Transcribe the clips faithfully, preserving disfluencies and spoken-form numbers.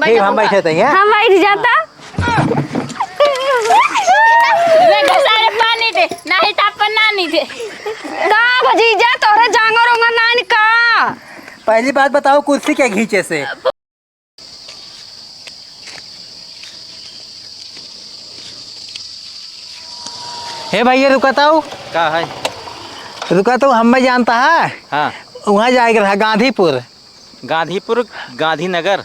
ठीक, हम बैठे थे, हैं? हम बैठ जाता। बेटा, सारे पानी दे, नहीं तो अपन नानी दे। का भजीजा, तोहरे जांगर ओंगर नाइन का? पहली बात बताओ, कुर्सी के घींचे से? हे भैया, रुका तो। का है? रुका तो, हमें जानता है। हाँ। वहाँ जाए के रहा, गांधीपुर। गांधीपुर, गांधीनगर।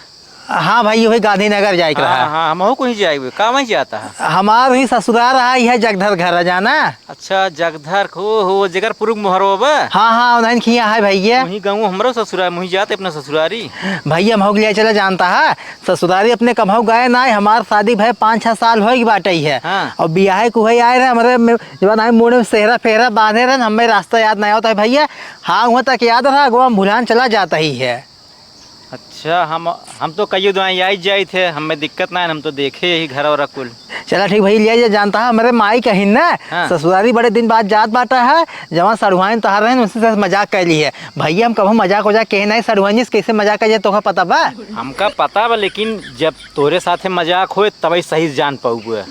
हाँ भाई, वही गांधीनगर जाए के हाँ, रहा। हाँ, हमहू कहीं जाए, का वहीं जाता है? हमार ही ससुराल रहा, यह जगधर घर है, जाना? अच्छा, जगधर, हो, हो, जेकर पुरुख मोहरवा बा? हाँ, हाँ, उन्हन खिया है भैया। वहीं गाँव हमरो ससुराल, वहीं जाते अपना ससुरारी। भैया, हमहू के लिए चला जानता है, ससुरारी अपने कभऊ गए ना, हमार शादी भय पाँच छह साल होई बाटे है। हाँ। और बियाहे कुहे आए रहे, हमरे में, जब ना मुंह में सेहरा फेहरा बांधे रहे, हमें रास्ता याद नहीं होता है भैया। हाँ, वहाँ तक याद रहा, अगवा हम भुलान चला जाता ही है। अच्छा, हम, हम तो कहियो दुआई आई जाई थे, हमें दिक्कत ना है, हम तो देखे यही घर और कुल। चला ठीक भैया, लिया जा जानता है, हमरे माई कहिन ना, हाँ। ससुरारी बड़े दिन बाद जात बाटा है, जवान सड़ुआइन तोहार रहन, उनसे से मजाक कर ली है। भैया, हम कभू मजाक वजाक कहे नहीं, सड़ुआइन से कैसे मजाक कर जाए, तोका पता बा? हमका पता बा, लेकिन जब तोरे साथे मजाक होए, तबही सही से जान पाऊबे।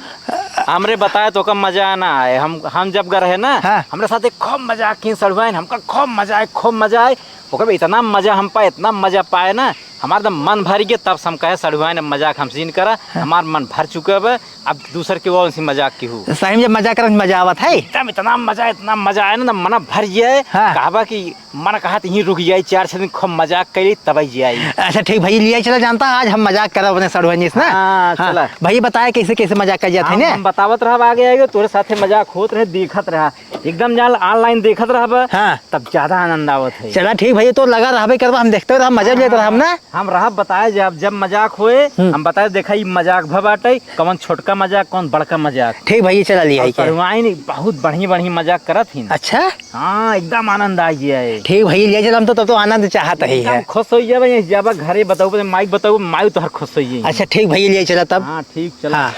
हमरे बताए तो ओका मजा ना आए। हम, हम जब गए रहे ना, हाँ। हमरे साथे खूब मजाक की सड़ुआइन, हमका खूब मजा आए, खूब मजा आए। ओकर इतना मजा हम पाए, इतना मजा पाए ना, हमार एकदम मन भर गया। तब से हम कहे, "सड़ुआइन, अब मजाक हमसे जिन करा, हाँ। हमार मन भर चुका बा, अब दूसर के वो उनसे मजाक की हो।" सही में जब मजाक करब, मजा आवत है? एकदम इतना मजा, इतना मजा आए ना, एकदम मन भर गया है। हाँ। कहबा कि मन कहा तो यहीं रुक जाई, चार छह दिन खूब मजाक करी, तब आई जाई। अच्छा ठीक भैया, लिया चला जानता, आज हम मजाक करब अपने सड़ुआइन से ना। हाँ, हाँ, चला। भैया बताए कैसे, कैसे मजाक कर जात है हम, ने? हम बतावत रहब आगे आगे, तोरे साथे मजाक होत रहे, देखत रहा, एकदम जान online देखत रहब, हाँ। तब ज्यादा आनंद आवत है। चला ठीक भैया, तो लगा रहबे करबा, हम देखते रहब, मजा लेत रहब ना। हम रहब बताए जब, जब मजाक होए, हम्म। हम बताए, देखा ई मजाक भ बाटे, कौन छोटका मजाक, कौन बड़का मजाक। ठीक भैया, चला लिया और के। सड़ुआइन बहुत बढ़िया, बढ़िया मजाक करत ही। अच्छा? हाँ, एकदम आनंद आ गया है। ठीक भैया, ले चला, हम तो तब तो आनंद चाहत ही एकदम है। खुश हो जाबे, यहीं जाबा घरे बताऊ, माई बताऊ, माई तोहर खुश हो जाई। अच्छा, ठीक भैया, ले चला तब। हाँ, ठीक, चला। हाँ,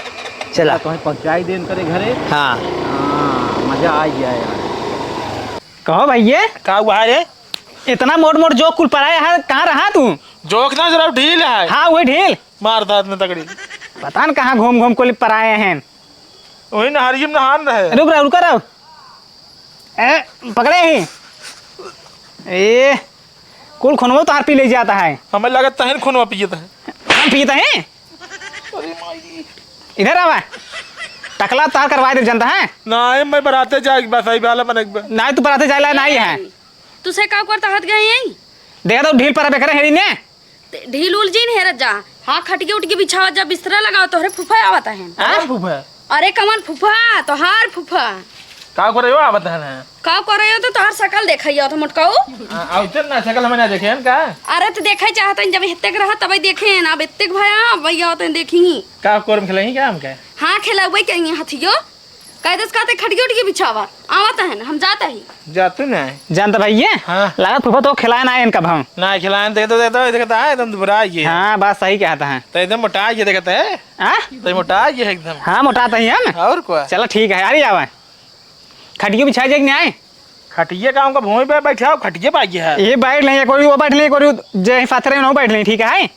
चला। तोहे पहुँचाई देन करे घरे। हाँ। हाँ, मजा आ गया यार। कहो भैया। का हुआ रे? इतना मोट मोट जोक कुल पराए है, कहाँ रहा तू? जोक ना जरा ढील है। हाँ, वही ढील। मार दांत में तगड़ी। पता न कहाँ घूम घूम कुल पराए हैं। वही नहरिये में नहान रहे। रुक रहा, रुका रहो। ए, पकड़े ही। ए, कुल खुनवा तोहार पी ले जाता है। हमें लगत तहन खुनवा पियत है। हम पीते हैं? अरे माई। इधर आवा। टकला तार करवा दे, जनता है? नाहीं, मैं बराते जाए के बा, सही वाला बने के बा। नाहीं, तू बराते जाए ला नाहीं है। तू से का करता हाथ गए यही? देखा तो ढील पर बेकर हेरी ने। ते ढील उल जीन हेरत जा। हाँ, खटिया उठिया बिछावत जा, बिस्तरा लगाओ, तोहरे फूफा आवत है। हाँ? कौन फूफा? अरे कमल फूफा, तोहार फूफा। का करे हो आवत है ना? का करे हो तो तोहार शकल देखइया तो मोटकाऊ। आ, आवते ना शकल हमें ना देखे हैं का? अरे तो देखे चाहत हैं, जब हेत्तेक रहा तब देखे हैं, अब एत्तेक भया, अब भैया होते हैं, देखी। का कोरम खिलाई क्या हमके? हाँ, खिलावे कहीं हथियो। कह दस कहते खटिया उठिया बिछावा, आवत है ना, हम जाता ही। जातू ना। जानता भैया? हाँ। लागत फूफा तो खिलाए ना आए इनका भाव। ना खिलाए, दे दो, दे दो, दे दो, एकदम दुबरा ये। हाँ, बात सही कहता है। तो एकदम मोटा ये देखता है। हाँ? तो मोटा ये एकदम। हाँ, मोटा तो ही है ना। और क्या? चलो ठीक है, आ रही आवा। खटिया बिछा जाए कि नहीं आए? खटिया का उनका भूमि पे बैठा हो, खटिया पे आ गया है। ये बैठ लें, एक ओरी वो बैठ लें, एक ओरी जे साथ रहे, वो बैठ लें, ठीक है?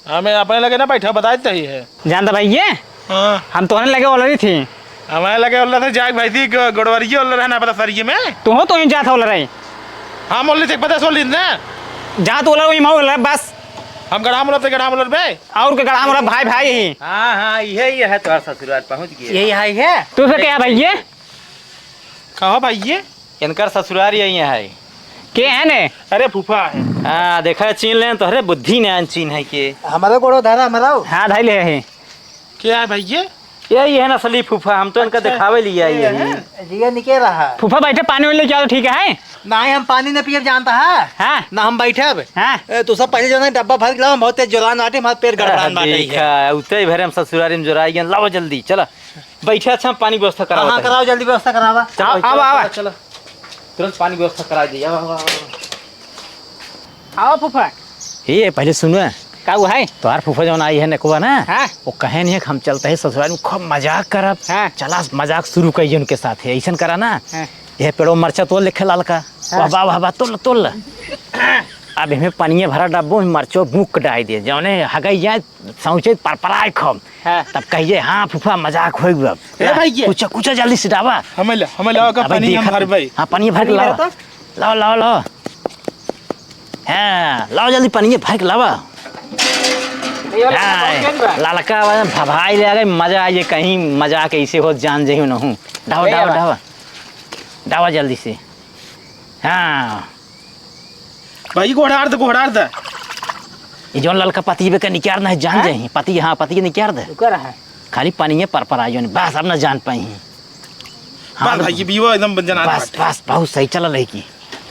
हमें अपने लगे ना बैठा, बता देते ही है। जानता भाई ये? हाँ। हम तोहरे लगे ओलरी थी। हमारे लगे ओलर थे, जाग भाई थी, ग-, गोड़वरिये ओलर है ना, पता सरिये में। तू हो तो ही जात ओलर है। हम ओलरी थे, पता सोल दिन ना। जात ओलर वही माहौल है, बस। हम गढ़ा मोलर थे, गढ़ा मोलर बे। और के गढ़ा मोलर भाई, भाई ही। हाँ, हाँ, ये, ये है तोहर ससुराल पहुँच गए। यही है, है? तू से क्या भाई ये? कहो भाई ये? इनकर ससुराल यही है। के है ने? अरे फूफा है। हाँ, देखा, चीन लेन तोहरे बुद्धि ने आन चीन है के। हमारा गोड़ो धारा हमारा हो। हाँ, धाई ले है। क्या है भाई ये? यही है ना असली फूफा, हम तो इनका अच्छा। दिखावे लिए आई ये है। है। जी, ये निके रहा। फूफा बैठे पानी वानी लेके आओ, ठीक है? नहीं, हम पानी न पिए जानता है। हाँ। ना हम बैठे अब। हाँ। ए, तू सब पहले जो ना डब्बा भर के लाओ, हम बहुत तेज जोरान आटे, हमारा पेट गड़बड़ान बाटे ही है। देखा, उतरे भरे हम ससुरारी में जोराई गए, लाओ जल्दी, चला। बैठे, अच्छा, हम पानी व्यवस्था करावत हाँ, हाँ, है। कराओ, जल्दी व्यवस्था करावा। चलो, आवा, चलो, आवा। चलो, चलो। तुरंत पानी व्यवस्था करा दी। आवा, आवा, आवा। आवा, फूफा। ए, पहले सुनो। का हुआ है? तोहार फूफा जौन आई है नेकुआ ना, हाँ। वो कहे नहीं है कि हम चलते हैं ससुराल में खूब मजाक करब। हाँ। चला मजाक शुरू करिए उनके साथ है। ऐसन करा ना, हाँ। यह पेड़ो मरचा तोड़ लेखे लाल का। हाँ। वाह, वाह, वाह, वाह, तोड़, तोड़। अब एहमें पनिया भरा डब्बो में मरचो बूक डाइ दे, जौने हगई जाए, सौंचे परपराए खम। हाँ। तब कहिए, "हाँ फूफा, मजाक होइ गवा।" ए ला, भैया। कुछ, कुछ जल्दी से डावा। हमें ले, हमें लावा का अबे पानी हम देखत भरबई। हाँ, पानी भर के पानी लावा। भरता? लावा, लावा, लावा। हाँ, लावा जल्दी पानी भर के लावा। ये वाला हाँ, बहुत तेज बा। ललका वाला भभाई ले आ गए, मजा आ जाए, कहीं मजाक ऐसे हो जान जाए नहूँ। डावा, ले डावा, आवा। डावा। डावा जल्दी से। हाँ। भाई, गोहरार दे, गोहरार दे। ये जौन ललका पतिये के निकार ना है, जान हाँ? जाही। पतिये, हाँ, पतिये निकार दे। ओकर है। खाली पानिये पर पर आइयो नहीं, बस अब ना जान पाई। हाँ, बस भाई, ये भी वो एकदम जनात बस, बाटे। बस, बहुत सही चलल है की।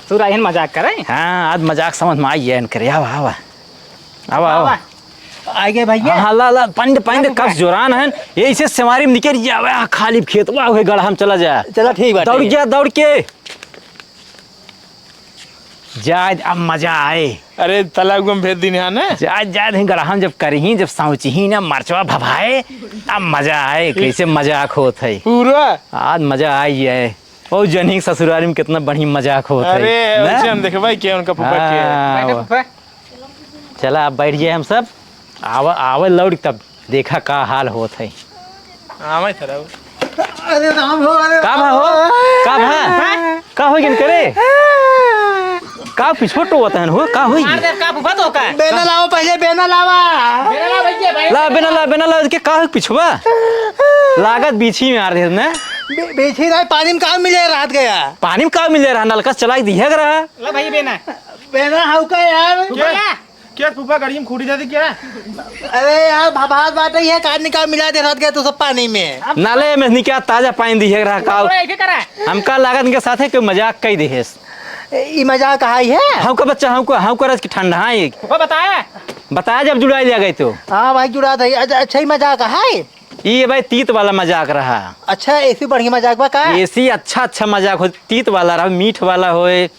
तू राहिन मजाक करे? हाँ, आज मजाक समझ में आई है इनकरे। आवा, आवा। आवा, आवा। आवा। आ गए भैया। हाँ, हाँ, ला, ला, पानी दे, पानी दे, हाँ, कस जोरान है। यही से सेवारी में निकल जावे, हाँ, खाली खेतवा हुए गढ़ा में चला जा। चला, ठीक बात दौड़ है। गया, दौड़ के। जाए, अब मजा आए। अरे, तालाब में भेज दीन है ना? जाए, जाए, नहीं, गड़हम जब करिही, जब साउचिही ना, मरचवा भभाए, अब मजा आए। कैसे मजाक होत है। पूरा? आज मजा आई है। ओ, जनी के ससुरारी में कितना बढ़िया मजाक होत है। अरे, ना? वैसे हम देखबे के उनका फूफा के। हाँ, बैठे फूफा। चला, अब बैठ जाए हम सब। आवे, आवे लौट तब। देखा का हाल होत है। आवे थरौ। अरे राम हो, अरे का भा हो? राम। का भा? का हो गइल करे? का पिछोट होत हन हो? का होई? मार दे, का फूफा तो का? बेना लावा पहिले, बेना लावा। बेना ला भैया, भाई। ला, बेना ला, बेना ला, के का हो पिछवा? लागत बीछी में मार दे ने। बी-, बीछी रहे, पानी में का मिले रात गया? पानी में का मिले रहा? नलका से चलाई दिहे के रहा। ला भैया बेना। बेना हउ का यार? तू क्या? बेना। क्या फूफा गाड़ी में खूंटी जाती क्या? अरे यार, भभात बाटे, ये का निकाल मिला दे रहत गए तू सब पानी में। नाले में निकाल ताजा पानी दिहे रहा का? थोड़ा ऐसे करा। हमका लागत इनके साथे कोई मजाक कई देहेस। ए, ई मजाक हाई है? हमका बच्चा, हमको, हमको रस की ठंडा है। फूफा बताया। बताया जब जुड़ाई लिया गई तो। हाँ भाई, जुड़ा दे। अच्छा, अच्छा ही मजाक है। ई भाई तीत वाला मजाक रहा। अच्छा, ऐसी बढ़िया मजाक बा का? ऐसी अच्छा, अच्छा मजाक हो, तीत वाला रहा, मीठ वाला होए।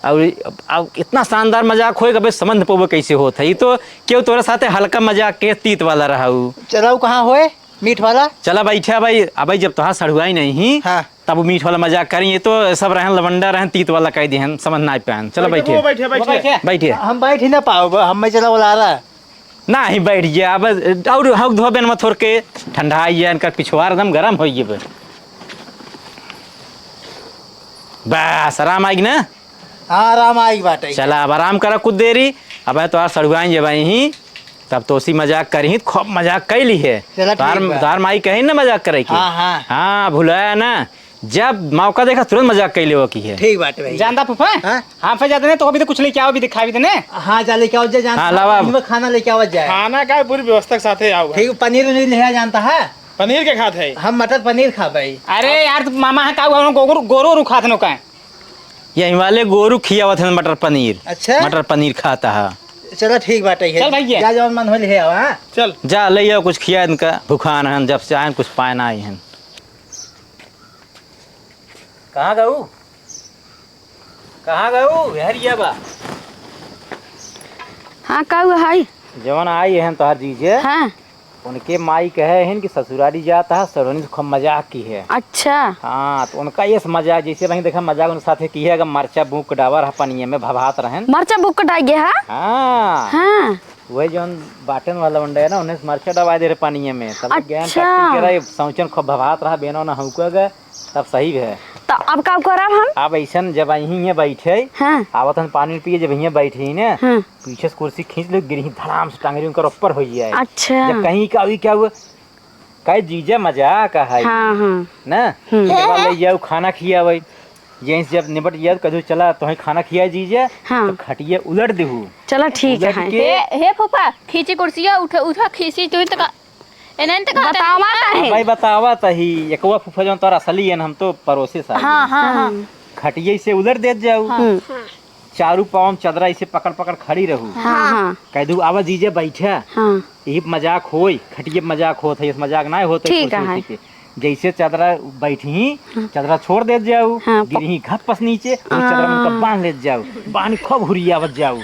और, और इतना शानदार मजाक होए, कबे समझ न पउबे कैसे होत है। ई तो केहू तोरे साथे हल्का मजाक के तीत वाला रहा उ। चला, उ कहाँ होए, मीठ वाला? चला बैठे भाई, अब जब तोहार सढ़ुआई नहीं, हाँ। तब उ मीठ वाला मजाक करी। ये तो सब रहन लवंडा रहन, तीत वाला कह दिहन, समझ ना पाएन। चला बैठे, बैठे। वो बैठे, वो बैठे। बैठे। हम बैठ ही ना पाओ, हम मैं चला वाला आ रहा। नाही, बैठ गया। अब और हक धो बेन में थोड़ के ठंडा आई है, इनका पिछवार एकदम गरम हो गए। बस, आराम आइग ना? हाँ, आराम आइग बाटे। चला, अब आराम करा कुछ देरी। अब तोहार सड़ुआइन जब आई ही, तब तोसी मजाक करी ही, खूब मजाक कैली है। चला, तोहार, ठीक बा। तोहार माई कही ना मजाक करे की। हाँ, हाँ। हाँ, भुलाया ना। जब मौका देखा, तुरंत मजाक कैले हो की है। ठीक बाटे भाई। जानता फूफा? हाँ? हम फंस जाते ने, तो अभी तो कुछ लेके आओ, अभी दिखाई भी देने। हाँ, जा लेके आओ, जा जानता हाँ, है, लावा। इनमें खाना लेके आओ, जाए। खाना का पूरी व्यवस्था के साथे आओ। ठीक, पनीर उनीर ले आ जानता है? पनीर के खात है? हम मटर पनीर खा भाई। अरे यार, तू मामा है का हुआ, गोरू, गोरू, गोरू खात नो का? यही वाले गोरू खियावत हैं मटर पनीर। अच्छा? मटर पनीर खाता है। चलो ठीक बाटे है। चल भैया। जा जौन मन हो ले आओ, हाँ? चल। जा ले आओ कुछ खिया इनका, भुखान हैं, जब से आए कुछ पाए ना आई हैं। कहाँ गऊ? कहाँ गऊ? हेरिया बा। हाँ, का हुआ है? जवन आई हैं तोहार जीजे, हाँ। उनके माई कहे हैं कि ससुरारी जाता है, सरोनी से खूब मजाक की है। अच्छा। हाँ, तो उनका ये मजाक, जैसे भाई देखा मजाक उनके साथे की है, अगर मरचा बूक डावा रहा पनिया में भभात रहन। मरचा बूक डाई गया है? हाँ। हाँ। वही जौन बाटन वाला उंडा है ना, उन्हें से मरचा डबाए दे रहे पानी में, तब गैन अच्छा। टट्टी के रहे, सौंचन खूब भभात रहा, बेनो ना हौका गए, तब सही है। तो अब का करब हम? अब ऐसन जब यहीं ये बैठे, हाँ। आवत हन पानी पिए, जब यहीं बैठे ही ना, हाँ। पीछे से कुर्सी खींच ले, गिरही धड़ाम से टांगरी उनकर ऊपर हो जाए। अच्छा। जब कहीं का हुई क्या हुआ, कहे जीजा मजाक है। हाँ, हाँ। ना? हम्म। जब ले जाओ खाना खियावे, यहीं से जब निपट जाए, कदू चला, तोहे खाना खिया जीजा, हाँ। तो खटिया उलट देहू। चला, ठीक उलट है। के हे, हे फूफा, खींची कुर्सिया, उठा, उठा, खींची, तू तो का, ए, नहीं तो कहते बतावा हैं। तो है। भाई, बतावा तो ही, एकवा फूफा जौन तोर असली है ना, हम तो पड़ोसे से हाँ, हाँ, हाँ। हम्म। खटिया से उलट देत जाऊ। हाँ। हम्म। चारू पाँव में चदरा ऐसे पकड़, पकड़ खड़ी रहू। हाँ, हाँ। कह दू, "आवा जीजा, बैठा।" हाँ। यही मजाक होई, खटिया पे मजाक होत है, इस मजाक ना होत है, ठीक कुर्सी है। उर्सी पे। जैसे चदरा बैठी, हाँ। चदरा छोड़ देत जाऊ, हाँ, प- गिरही घपस नीचे, और चदरा में हाँ। उनका बांध लेत जाऊ, बांध खूब हुरियावत जाऊ।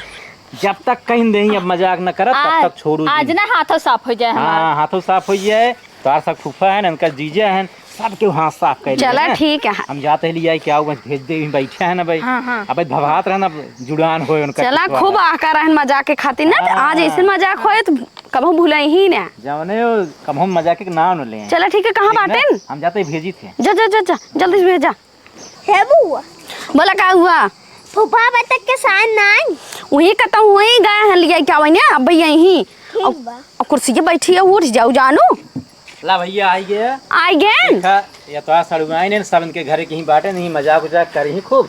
जब तक कहीं नहीं, अब मजाक न करब, तब आ-, तक छोड़ू आज जी। ना हाथों साफ हो जाए हमार। हाँ, हाथों साफ हो जाए। तोहार सब फूफा है ना, इनका जीजा है, सबके हाथ साफ कर चला, ठीक है। हम जाते ही लिया क्या हुआ, भेज दे, बैठे हैं ना भाई। हाँ, हाँ। अब भभात रहना, जुड़ान होए उनका चला, खूब आका रहन मजाक के खातिर ना, हाँ। आज ऐसे मजाक होए तो कबहू भूले ही ना। जवने वो कबहू मजाक के नाम न ले। चला, ठीक है, कहाँ ठीक ना? बाटेन? हम जाते ही भेजी थे। जा, जा, जा, जा, जल्दी से भेजा। हे बुआ। बोला, का हुआ? फूफा अबे तक के साइन नाई। वही कहता हूँ, वही गए हैं, लिया क्या वही ना, अब यही। ठीक अब, बा। अब कुर्सी पे बैठी है, उठ जाओ जानू। ला भैया, आई गए। आई गए? देखा, ये तो आज सड़ुआइन है, सब इनके घरे के ही बाटे, नहीं मजाक उजाक करी ही खूब।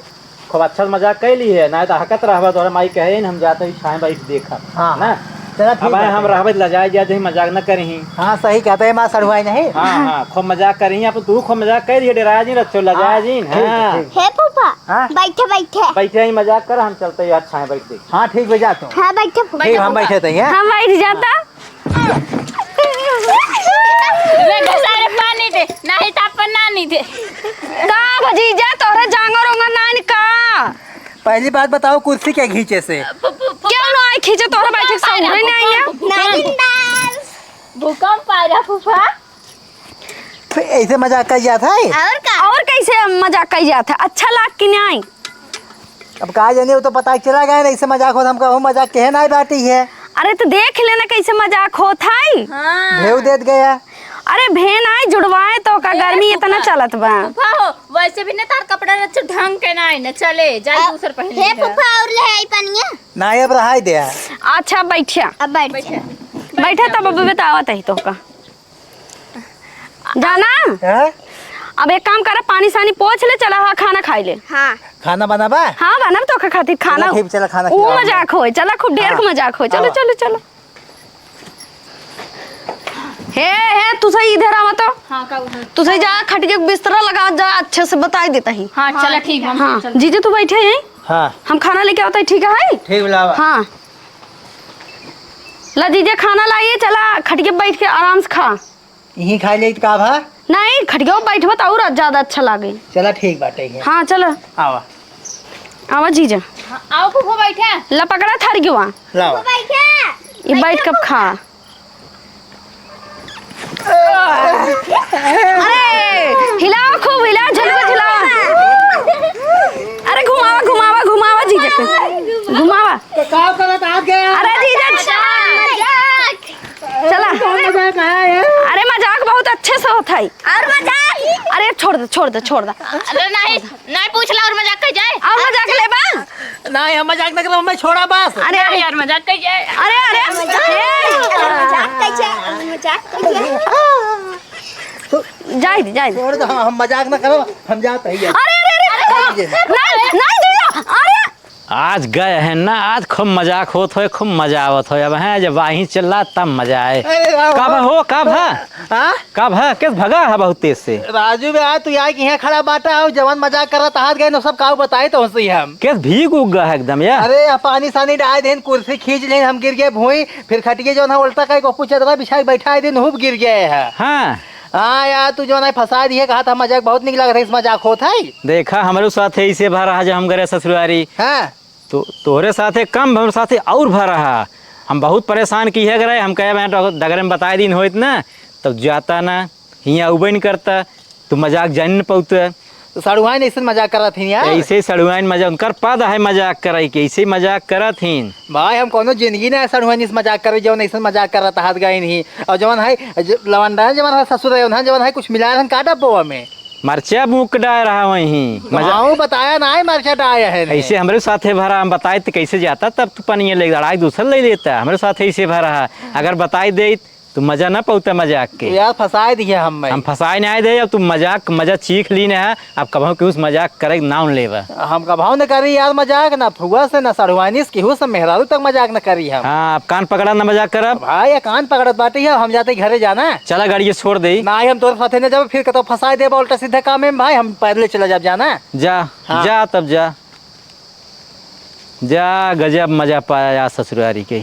खूब अच्छा से मजाक कर ली है, ना तो हकत रहबा, तोहरा माई कहे न, हम जाते ही छाए बैठ देखा। हाँ, ना? चला, ठीक अब आए बात हम है। रहबे तो लजाए जाए, जही मजाक न करी ही। हाँ, सही कहते हैं, माँ सड़ुआइन नहीं। हाँ, हाँ, खूब मजाक करी ही, अब तू खूब मजाक कर रही है, डरा जी रखो, लजाए हाँ, जी, ठीक है, हाँ। ठीक। हे फूफा, हाँ? बैठे, बैठे। बैठे ही मजाक कर, हम चलते ही छाए बैठ देख। हाँ, ठीक बा, जा तू। हाँ, बैठे फूफा। ठीक, हम बैठे थे, हैं? हम बैठ जाता। वे घसारे पानी दे, नाही तो अपन नानी दे। का भजीजा, तोहरे जांगर ओंगर नान का? पहली बात बताओ, कुर्सी के घींचे से? क्यों ना आई खींचे, तोहरे बैठे के सौरे नहीं आया। नागिन डांस। भूकंप आ रहा फूफा। तो ऐसे मजाक कइल जात है? और का? और कैसे मजाक कइल जात है? अच्छा लाग कि नहीं? अब का जाने, वो तो पता चला गया ना, ऐसे मजाक होत, हमका वो मजाक कहे ना बाटी है। अरे तो देख लेना कैसे मजाक होत है। हाँ। भेव देत गया। अरे भेन आई जुड़वाए तो का, ए, गर्मी इतना फूफा, चलत बा। फूफा हो, वैसे भी ना तार कपड़ा रच ढंग के ना आई ना चले, जाई अब दूसर पहन हे ले। फूफा, और ले आई पनिया। ना, अब रहाई दे। अच्छा बैठिया। अब बैठ बैठिया। जा। बैठा तब अब बतावत है तो का। जाना? हैं? अब एक काम करा, पानी सानी पोछ ले, चला हा खाना खाई ले। हाँ। खाना बनाबा? हाँ, बनब तो खातिर खाना। चला ठीक, चला खाना वो खिलाओ। मजाक होए, चला खूब ढेर हाँ। मजाक होए। चलो, आवा। चलो, चलो। हे, हे, तू सही इधर आवा तो। हाँ, का उधर? तू सही जा, खटिया के बिस्तरा लगा जा, अच्छे से बताई देता ही। हाँ, चला ठीक बा, हाँ, चल। जीजू तू बैठे हैं। हाँ। हम खाना लेके आवत है, ठीक है? ठीक, बुलावा। हाँ। ला जीजा खाना लाइए, चला खटिया पे बैठ के आराम से खा। यहीं खा लेत का भा? नहीं, खटिया पे बैठबा तो और ज्यादा अच्छा लागे। चला ठीक बाटे है। हाँ, चला। आवा। आवा जीजा। हाँ, आओ फूफा बैठे। ला पकड़ा थारी के वहाँ। लावा। ये बैठ कब खा। अरे, हिलाओ, खूब हिलाओ, झलकत हिलाओ। अरे, घुमावा, घुमावा, घुमावा जीजा के। घुमावा। तो का करत आ गया? अरे जीजा, मजाक। चला। कौन मजाक है ये? अरे, मजाक बहुत अच्छे से होत है। और मजाक? अरे, छोड़ दे, छोड़ दे, छोड़ दे। अरे नहीं, नहीं पूछ ला और मजाक कइल जाए। और मजाक लेबा? नहीं, हम मजाक न करब, हमें छोड़ा बस। अरे, अरे। यार, मजाक कइल जाए। अरे, अरे। मजाक, ए। मजाक कइल जाए, मजाक कइल जाए। जाए दे, जाए दे। छोड़ दे, हम, हम मजाक न करब, हम जात हई। अरे, अरे, अरे। नहीं, नहीं, जीजा, अरे। आज गए हैं ना, आज खूब मजाक होत होए, खूब मजा आवत होए। अब हैं, जब वाही चला, तब मजा आए। अरे, राम, कब राम। हो, कब है? हाँ? कब है? किस भगा है बहुत तेज से? राजू बे, आज तू यहाँ, यहाँ खड़ा बाटा हो, जवन मजाक करत हाथ गए न, सब काऊ बताए तो हंसी हम। किस भीग उग गया है एकदम यार? अरे, यहाँ पानी सानी डाल देन, कुर्सी खींच लेन, हम गिर गए भूई, फिर खटिए जवन है उल्टा कई को पूछे तो बिछा के बैठा देन, हुब गिर गए है। हाँ। हाँ यार, तू जवन है फंसा दिए, कहा था मजाक बहुत निक लगत है, इस मजाक होत है। देखा, हमरो साथे ऐसे भा रहा जब हम गए ससुरारी। हाँ। तो तोहरे साथे कम, हमरे साथे और भा रहा। हम बहुत परेशान की है करे, हम कहे, "मैं डग-, डगरे में बताए दिन होइत ना, तब जाता ना, हियाँ उबे न करता, तू मजाक जान न पौता।" तो सड़ुआइन ऐसन मजाक करत हिन यार। ऐसे सड़ुआइन मजाक, उनकर पद है मजाक करे के, ऐसे मजाक करत हिन। भाई, हम कौनो जिंदगी ना सड़ुआइन इस मजाक करे, जवन ऐसन मजाक करत हाथ गए नहीं। और जवन है, ज-, लवंडा है, जवन है ससुर है, उन्हें जवन है कुछ मिला रहन का डब्बो में। मरचा मुक डाय रहा वहीं। मजा- हाँ, वो बताया ना है, मरचा डाय है ने। ऐसे हमरे साथे भरा, हम बताए तो कैसे जाता, तब तो पनिया ले, अढ़ाई दूसर ले लेता, हमरे साथे ऐसे भरा है। अगर बताई दे तो मजा ना पौता मजाक के। तो यार, फंसाए दिया हम में। हम फंसाए ना दे, अब तू मजाक, मजा चीख ली ना है, अब कबहू के उस मजाक करे नाम लेवा। हम कबहू न करी यार मजाक, ना फुआ से, ना सड़ुआनी से, केहू से मेहरारू तक मजाक न करी हम। हाँ, अब कान पकड़ा ना मजाक करब। भाई, ये कान पकड़त बाटे है, हम जाते घरे जाना। चला, गाड़ी छोड़ दे। ना, हम तोरे साथे न जाबे, फिर कतो फंसाए देबा उल्टा सीधा काम में भाई, हम पैदले चला जाब जाना। जा, हाँ। जा तब जा। जा, गजब मजा पाया यार ससुरारी के।